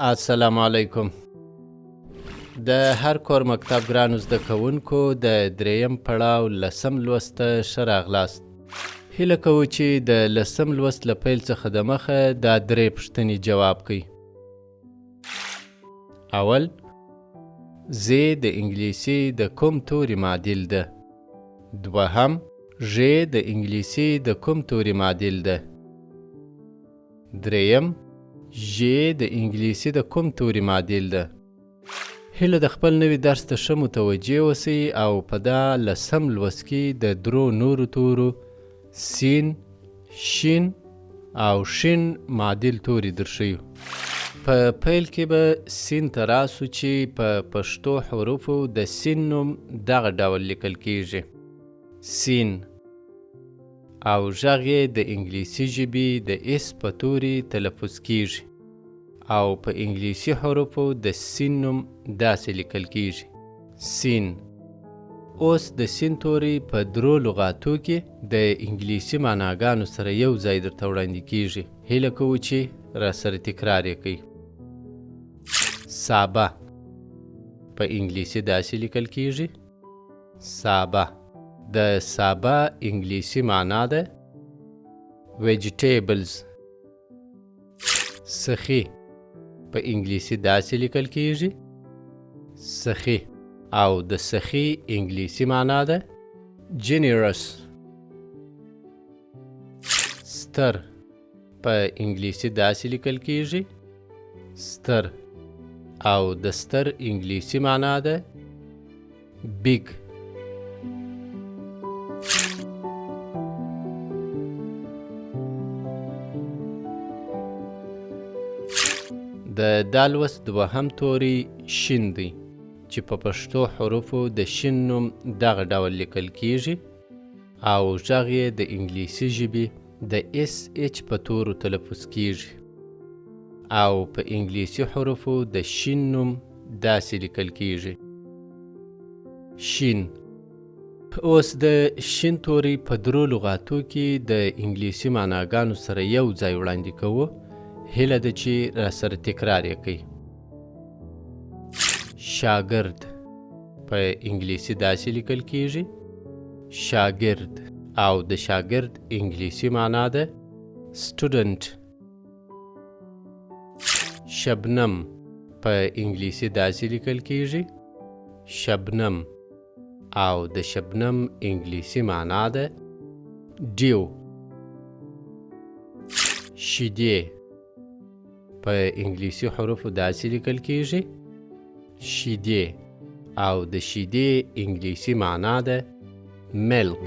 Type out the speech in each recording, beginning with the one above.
السلام علیکم. د هر کور مکتب ګرانو زده کوونکو، د دریم پړاو لسم لوست ته ښه راغلاست. هیله کوو چې د لسم لوست له پیل څخه د مخه دا درې پوښتنې جواب کړئ. اول، ز د انګلیسي د کوم توري معادل ده؟ دوهم، ژ د انګلیسي د کوم توري معادل ده؟ دریم، ژ د انګلیسي د کوم توري معادل ده؟ هیله د خپل نوي درس ته ښه متوجه اوسئ او په دا لسم لوست کې د درو نورو تورو سین، شین او شین معادل توري درښیو. په پیل کې به سین ته راسو چې په پښتو حروفو د سین نوم دغه ډول لیکل کیږي، سین، او غږ یې د انګلیسي ژبې د اس په توري تلفظ کیږي او په انګلیسي حروفو د سین نوم داسې لیکل کیږي، سین. اوس د سین توری په درو لغاتو کې د انګلیسي معناګانو سره یو ځای درته وړاندې کیږي. هیله کوو چې راسره تکرار یې کړئ. سابه په انګلیسي داسې لیکل کیږي، سابه. د سابه انګلیسي معنا ده ویجیټیبلز. سخي په انګلیسي داسې لیکل کیږي، سخي، او د سخي انګلیسي معنا ده جنیرس. ستر په انګلیسي داسې لیکل کیږي، ستر، او د ستر انګلیسي معنا ده بیګ. د دا لوست دوهم توری شین دی چې په پښتو حروفو د شین نوم دغه ډول لیکل کیږي او غږ یې د انګلیسي ژبې د اس اچ په تورو تلفظ کیږي او په انګلیسي حروفو د شین نوم داسې لیکل کیږي، شین. اوس د شین توری په درو لغاتو کې د انګلیسي معناګانو سره یو ځای وړاندې کوو. هیله ده چې راسره تکرار یې کړئ. شاګرد په انګلیسي داسې لیکل کیږي، شاګرد، او د شاګرد انګلیسي معنا ده سټوډنټ. شبنم په انګلیسي داسې لیکل کیږي، شبنم، او د شبنم انګلیسي معنا ده ډیو. شیدې په انګلیسي حروفو داسې لیکل کیږي، شیدې، او د شیدې انګلیسي معنا ده میلک.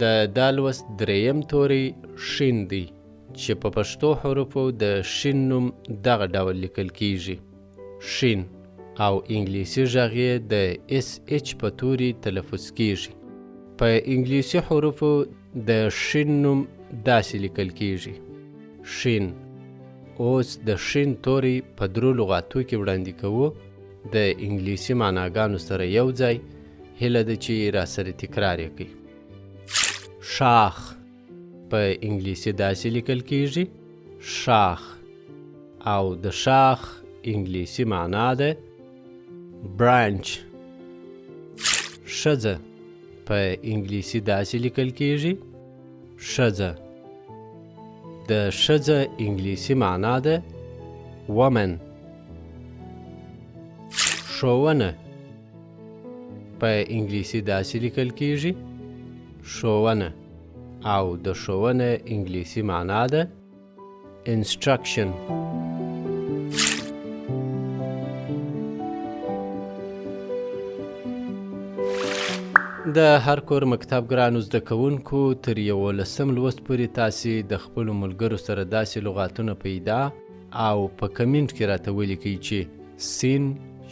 د دا لوست دریم توری شین دی چې په پښتو حروفو د شین نوم دغه ډول لیکل کیږي، شین، او انګلیسي غږ یې د اس اچ په توري تلفظ کیږي. په انګلیسي حروفو د شین نوم داسې لیکل کیږي، شین. اوس د شین توری په درو لغاتو کې وړاندې کوو د انګلیسي معناګانو سره یو ځای. هیله ده چې راسره تکرار یې کړئ. شاخ په انګلیسي داسې لیکل کیږي، شاخ، او د شاخ انګلیسي معنا ده برانچ. ښځه په انګلیسي داسې لیکل کیږي، ښځه، د ښځه انګلیسي معنا ده ومن. ښوونه په انګلیسي داسې لیکل کیږي، ښوونه، او د ښوونه انګلیسي معنا ده انسټرکشن. د هر کور مکتب ګرانو زده کوونکو، تر یولسم لوست پورې تاسې د خپلو ملګرو سره داسې لغاتونه پیدا او په کمنټ کې راته ولیکئ چې سین،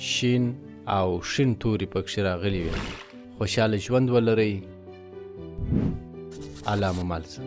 شین او شین توري پکښې راغلي وي. خوشحاله ژوند ولرئ. الله مو مل شه.